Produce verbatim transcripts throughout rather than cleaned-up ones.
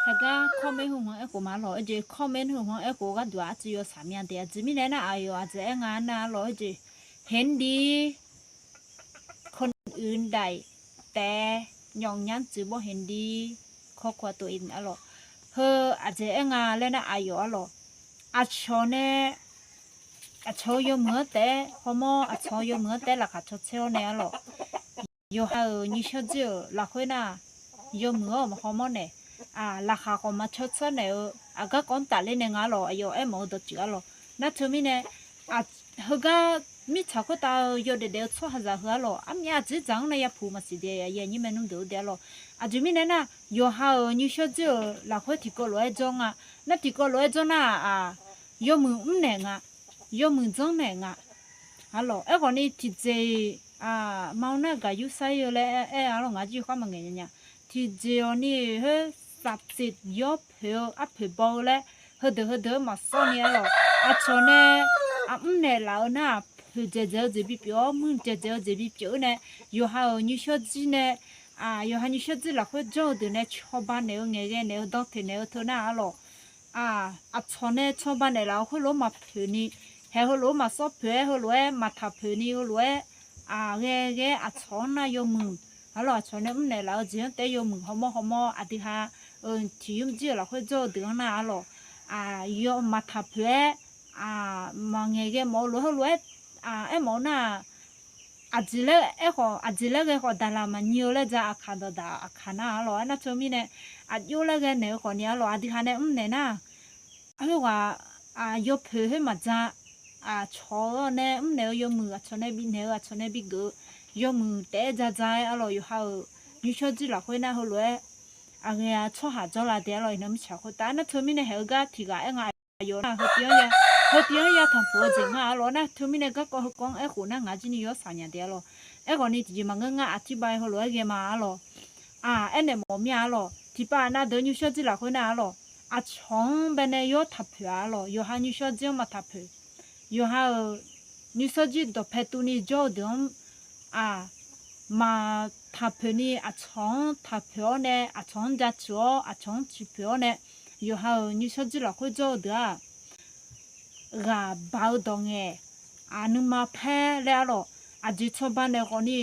Taqgar คอมเมนต์ heu-anr aerkhof ma lawq. Aerjeq คอมเมนต์ heu-anr aerkhof gharduq-aq aqtsu yawshaq mya de. Aqjeq mirnae nar, aqyawf aqjeq aer nga nar lawq, aerjeq เห็นดี คนอื่นได้ แต่ อย่างนั้น จะบ่เห็นดี ข้อความตัวเอง arlawq. Heu aqjeq aer nga laer nar, aqyawf arlawq, aqcawq nae, aqcawq-eu yawmuiq-anr taef-aer hawmawr, aqcawq-eu yawmuiq-anr taef-aer laqkhaq caw tser-awr nae arlawq, yawqha-euq nymrshawr jir-euq lafkhoer nar, yawmuiq-anr maqhaw mawr naeq, laqkhaq khawf maqcaw tser naeq-eu, aqgar kawv-anr tafler nae nga arlawq, aqyawf aermawf-eu dawqtsuif arlawq. Nar teumirnae, heugar mirtsaq khoertav-eu yawdaef daef-eu tsawrhaqzaq heu arlawq, armyav aqjeq dzaq-anr nae yapuq maqsiq de, aqyuif aqnyir maernmr deuq-eu de arlawq. Aqjeq mirnae nar, yawqha-euq nymrshawr jir-euq lafkhoer tiqkawv lof-aer jawr nga. Nar tiqkawv lof-aer jawr nar-aq, yawmuiq mrnaeq nga, yawmuiq janrnaeq nga. Arlawq, aerkhawfni tiqjeq-iq, ma-awr nar gaq yur sair-eu laer aer arlawq, ngaq jir yawkhar maqngaeq nya nya. Tiqjeq-awq ni khoer safteq yawr poeq-eu arpoeq baw-eu laer, heudeuq heudeuq-anr maqsawr ni arlawq. Aqcawq nae mrnaeq laf-eu nar-aq, poeq dzaeqdzaeq-eu jeq bipyeuf-awr, mr dzaeqdzaeq-eu jeq bipyeuf-eu nae, yawqha-euq nymrshawr jir nae, yawqha nymrshawr jir lafkhoer jawr-eu deuq nae cawba naeq-eu, ngaeqghae naeq-eu, dan teq naeq-eu teu nar arlawq, aqcawq nae cawba naeqlaf-eu khoerlof-aer maqpoeq ni, haeq heulof-aer maqsawr poeq-aer, heulof-aer maqtaq poeq ni, heulof-aer ghae ghae-aer aqcawq-anr nar yawmuiq, arlawq, aqcawq nae mrnaeq laf-eu jeq-anr taef-aer yawmuiq hawmawr hawmawr, aqdui ha tiq yur jir-euq lafkhoer jawr-eu deuq-anr nar arlawq, yawmuiq maqtaq poeq-aer, maqngaeq ghae mawf-eu lof-aer, heulof-aer aermawf-eu nar-aq, aqjeq laer aerkhawf, aqjeq laer ghae khawf daqlaq maqnyir-eu laer ja aqkaq dawqdaq aqkaq nar arlawq. Aernar teumirnae, aqjox laer ghae naeq-eu khawfni arlawq, aqdui ha nae mrnaeq nar, khoerghaq yawpoeq khoer maqja. Aqcawq-eu nae mrnaeq-eu yawmuiq, aqcawq nae bifnaeq-eu, aqcawq nae bigeuf-eu yawmuiq taef-aer ja ja-aer arlawq, yawqha-euq nymrshawr jir lafkhoer nar heulof-aer aqghae-a tsawrhaq jawrla de arlawq. Iqnan mirtsaq khoertav nar teumirnae haeq-eu gar tiq ghaq aer nga, aqyawf nar heutiv-anr ya, heutiv-anr ya tanqpuq-eu jeq ngar arlawq. Nar teumirnae garkawv heukawv-anr aerkhof nar ngaq jir ni yawshaq nya de arlawq. Aerkhawfni tiqjeq maqngeur ngar aqtirbav heulof-aer ghae ma arlawq. Aq, aernaeq mawf mir-a arlawq. Tiqpav aqnav deuq nymrshawr jir lafkhoer nar arlawq, aqcawq-anr baenae yawr taq poeq-a arlawq, yawqha nymrshawr jir-anr maqtaq poeq. Yawqha-euq nymrshawr jir dawqpae tuvni jawr-eu deuq-anr, aq, maqtaq poeq ni aqcawq-anr taq poeq-awr nae, aqcawq-anr jaceuq-awr, aqcawq-anr ciq poeq-awr nae, yawqha-euq nymrshawr jir lafkhoer jawr-eu deuq-aq, ghaq baq-eu dawq ngaeq, aq, nuima paer laer arlawq, aqjeq cawba naeq khawfni,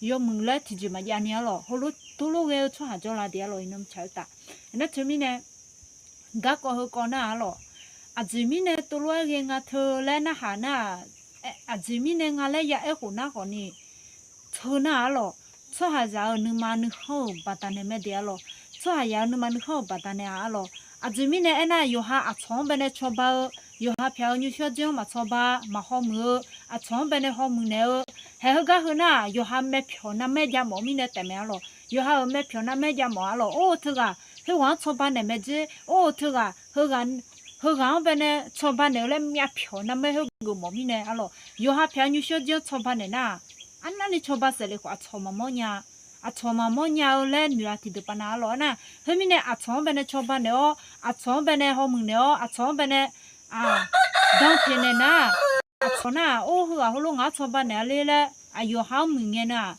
yawmuiq laer tiqjeq maqjav ni arlawq, heulof teulof ghae-eu tsawrhaq jawrla de arlawq, iqnan mirtsaq khoertav. Nar teumirnae, garkawv heukawv nar arlawq, aqjeq mirnae teulof-aer ghae nga teu laer narhaq nar-aq, aqjeq mirnae nga laer ya aerkhof nar khawfni, teu nar arlawq, tsawrhaqzaq-euq nuima nuikhanr-euq baqdanae mae de arlawq. Tsawrhaqzaq-euq nuima nuikhanr-euq baqdanae-aq arlawq, aqjeq mirnae aernar, yawqha aqcawq-anr baenae cawba-eu, yawqha pyaq-eu nymrshawr jir-anr maqcawba, maqhaw muiq-eu, aqcawq-anr baenae haw muiq naeq-eu, haeq heugar heu nar-aq, yawqha myavpyawq narmaer jav mawf-eu mirnae taefmae arlawq. Yawqha-euq myavpyawq narmaer jav mawf arlawq. Or, teughaq khoerghaq-anr cawba naeq mae jer. Or, teughaq, heughaq, heughaq-anr baenae cawba naeq-eu laer myavpyawq narmaer khoergeuf mawf mirnae arlawq. Yawqha pyaq-eu nymrshawr jir-anr cawba naeq nar-aq, arnavni cawba saef le khawf aqcawq maqmawr nya. Aqcawq maqmawr nya-eu laer noeq-a tiqdeuq pavnav arlawq. Aernar, khoermirnae aqcawq-anr baenae cawba naeq-awr, aqcawq-anr baenae haw muiq naeq-awr, aqcawq-anr baenae, aq, dan teq naeq nar, aqcawq nar-aq, or, heughaq heulof ngaq-anr cawba naeq-a ler laer, aq, yawqha-anr muiq ngae nar-aq,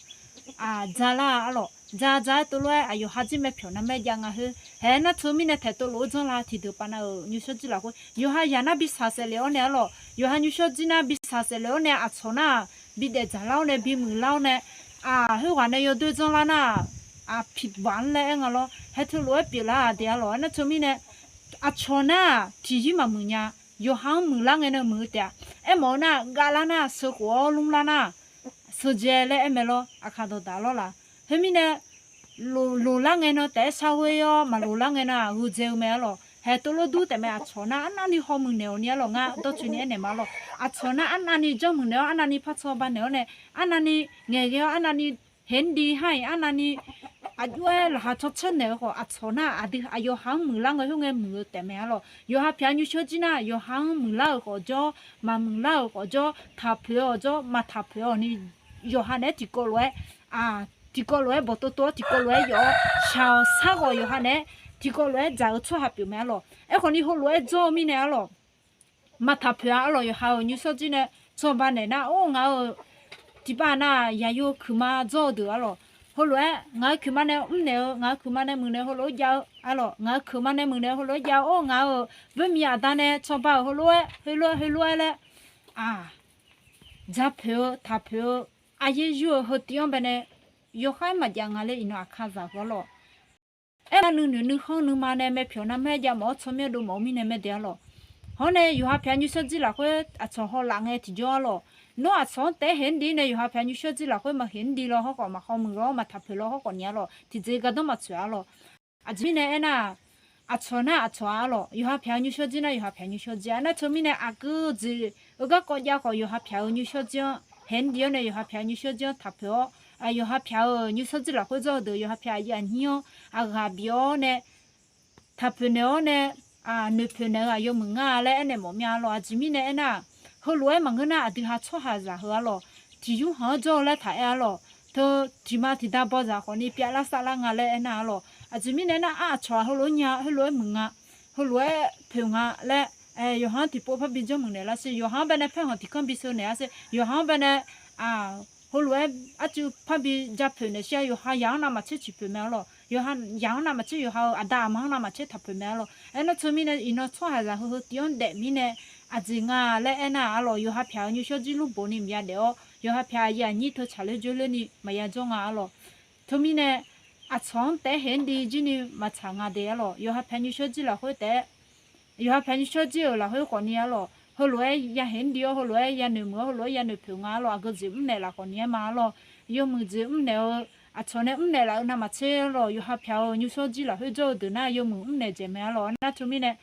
aq, dzalar arlawq. Dza dza-aer teulof-aer, aq, yawqha jir myavpyawq narmaer jav nga khoer. Haeq nar teumirnae taeq teulof-aer janrla tiqdeuq pavnav-euq nymrshawr jir lafkhoer, yawqha yaq nar bi shaq saef lef-awr nae arlawq. Yawqha nymrshawr jir nar bi shaq saef lef-awr nae aqcawq nar-aq, bi daefdzaq lar-awr nae, bi muiqlar-awr nae, aq, khoerghaq nae yawdoer janrlar nar-aq, aq, piqbaq-anr laer aer nga lawr. Haeq teulof-aer pyeuflar-aq de arlawq. Aernar teumirnae, aqcawq nar-aq tiqyir maqmuiq nya. Yawqha-anr muiqlar ngae nae muiq-eu taef-a. Aermawf-eu nar-aq, gavlar nar-aq, sheuqkhof-awr lmrlar nar-aq, sheuqdzae laer aer mae lawr. Aqkaq dawqdaq lawr laf. Khoermirnae, loqlar ngae nan taef-aer sharghoer-awr, maqloqlar ngae nan-aq, gheudzae-eu mae arlawq. Haeq teulof dur taef mae. Aqcawq nar arnavni haw muiq naeq-awq ni arlawq. Ngar dawrcoeni aernaeq ma arlawq. Aqcawq nar arnavni janrmuiq naeq-awr, arnavni par cawba naeq-awr nae, arnavni ngaeqghae-awr, arnavni เห็นดี har-iq arnavni aqjox-aer laqkhaq caw caer naeq-eu khawf, aqcawq nar aqdui aqyawqha-anr muiqlar ngae khoerngae muiq-eu taef mae arlawq. Yawqha pyaq nymrshawr jir nar, yawqha-anr muiqlar-euq khawf jawr, maqmuiqlar-euq khawf jawr, taqpoeq-awq jawr, maqtaqpoeq-awq ni, yawqha naeq-aer tiqkawv lof-aer, aq, tiqkawv lof-aer bawqtov tov-awr, tiqkawv lof-aer yawf-awr, shaq-awq sar khawf yawqha naeq-aer tiqkawv lof-aer dzaq-eu tsawrhaq pyeuf mae arlawq. Aerkhawfni heulof-aer jawr-eu mirnae arlawq, maqtaqpoeq-a arlawq. Yawqha-euq nymrshawr jir nae cawba naeq nar, or, ngaq-euq tiqpav nar-aq, yaqyo kuiqma jawr-eu deuq arlawq. Heulof-aer ngaq-euq kuiqma nae mrnaeq-eu, ngaq-euq kuiqma nae muiqnaeq-eu heulof-aer jav-eu arlawq, ngaq-euq kuiqma nae muiqnaeq-eu heulof-aer jav-eu, or ngaq-euq boermiq aqda nae cawba-euq heulof-aer, heulof-aer heulof-aer laer, aq, japoeq-eu taqpoeq-eu, aqyaer yur-eu heu tiv-anr baenae yawkhav-aer maqjav nga laer iqnan aqkazaq heu arlawq. Aernar nuinoeq nuikhanr nuima nae maepyawq narmaer jav mawf-awr tsawrmyanr dov mawf-eu mirnae maerde arlawq. Hawr nae yawqha pyaq nymrshawr jir lafkhoer aqcawq haw laf ngae tiqjawr arlawq. Nawr aqcawq-anr taef-aer haeq-anr div nae yawqha pyaq nymrshawr jir lafkhoer maqhaeq-anr div law, hawrkhawf maqhaw muiq law, maqtaq poeq law, hawrkhawf ni arlawq, tiqjeq gardanr maqtsoeq arlawq. Aqjeq mirnae aernar-aq, aqcawq nar aqcawq-a arlawq, yawqha pyaq nymrshawr jir nar yawqha pyaq nymrshawr jir-a. Nar teumirnae aqgeu jeq-eu garkawv jav khawf yawqha pyaq-euq nymrshawr jir-anr haeq-anr div-awr nae yawqha pyaq nymrshawr jir-anr taqpoeq-awr, yawqha pyaq-euq nymrshawr jir lafkhoer jawr-eu deuq yawqha pyaq aqyuif aqnyir-anr aqghaq bif-awr nae taqpoeq naeq-awr nae noeqpoeq naeq-eu aqyawf muiq nga laer aernaeq mawf mya arlawq. Aqjeq mirnae aernar-aq, heulof-aer maqngeur nar aqdui ha tsawrhaqzaq heu arlawq, tiq yur haq-anr jawr-eu laer taq aer arlawq. Teu tiqma tiqda bawzaq khawfni pyav lar sar lar nga laer aernar arlawq. Aqjeq mirnae aernar-aq, aqcawq-aq heulof-aer nya, heulof-aer muiq nga, heulof-aer poeq nga laer, yawqha-anr tiqpov parbi jawrmuiq naeq lar sher, yawqha-anr baenae paerkhanq tiqkanr bi sheu naeq lar sher, yawqha-anr baenae heulof-aer arcuiv parbi japoeq naeq shir-a. Yawqha yaq-anr navmaqtser ciqpoeq mae arlawq. Yawqha yaq-anr navmaqtser, yawqha-euq aqda aqma-anr navmaqtser taqpoeq mae arlawq. Aernar teumirnae iqnan tsawrhaqzaq heu heu tiv-anr daef mirnae aqjeq nga laer aernar-aq arlawq, yawqha pyaq-euq nymrshawr jir lmrboq ni maqya daef-awr yawqha pyaq aqyuif aqnyir teu tsaqler dzoerler ni maqya jawr nga arlawq. Teumirnae aqcawq-anr taef-aer haeq-anr div jir ni maqtsaq nga de arlawq. Yawqha pyaq nymrshawr jir lafkhoer taef-aer yawqha pyaq nymrshawr jir-euq lafkhoer khawfni arlawq, heulof-aer ya haeq-anr div-awr heulof-aer ya noeqmuiq-awr heulof-aer ya noeqpoeq nga arlawq. Aqgeu jeq mrnaeq lafkhawfni-aer ma arlawq. Yawmuiq jeq mrnaeq-eu aqcawq nae mrnaeq laf-eu navmaqtser arlawq, yawqha pyaq-euq nymrshawr jir lafkhoer jawr-eu deuq nar yawmuiq mrnaeq dzaeq mae arlawq. Nar teumirnae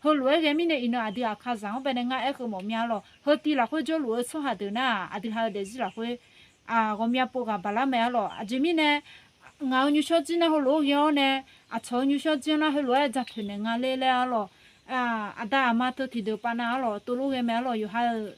heulof-aer ghae mirnae iqnan aqdui aqkazaq-anr baenae ngar aer keuv mawf mya arlawq. Heu tiv lafkhoer jawrluf-eu tsawrhaq deuq nar-aq aqdui ha-eu daefzir lafkhoer ghawqmya pov ghaq baq lar mae arlawq. Aqjeq mirnae ngaq-euq nymrshawr jir nar heulof-aer ghae-awr nae aqcawq-euq nymrshawr jir-anr nar heulof-aer japoeq naeq nga ler laer arlawq. Aqda aqma teu tiqdeuq pav nav arlawq, tov lof ghae mae arlawq. Yawqha-euq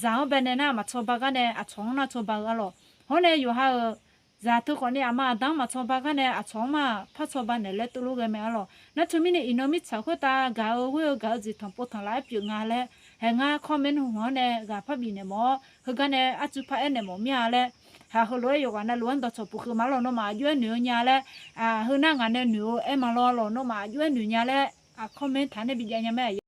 zaq-anr baenae nar maqcawba gar nae aqcawq-anr nar cawba-eu arlawq. Hawr nae yawqha-euq zaq teu khawfni aqma aqda-anr maqcawba gar nae aqcawq-anr ma par cawba naeq laer tov lof ghae mae arlawq. Nar teumirnae iqnan mirtsaq khoertav gaq-eu ghoer-eu gaq-eu jeq tanqpov tanqlaf-aer pyeuf nga laer haeq ngar comment hmq-anr nae ghaq parbif naeq mawf-awr heugar nae arcuiv par aernaeq mawf mir-a laer. Haq heulof-aer yawqghaq navluf-anr dawqcawq puq keuv ma lawq, nawmaf aqjox-aer noeq-eu nya laer. Heu nar ngaq nae noeq-eu aer ma lawq, nawmaf aqjox-aer noeq nya laer comment taq nae bijav nya mae.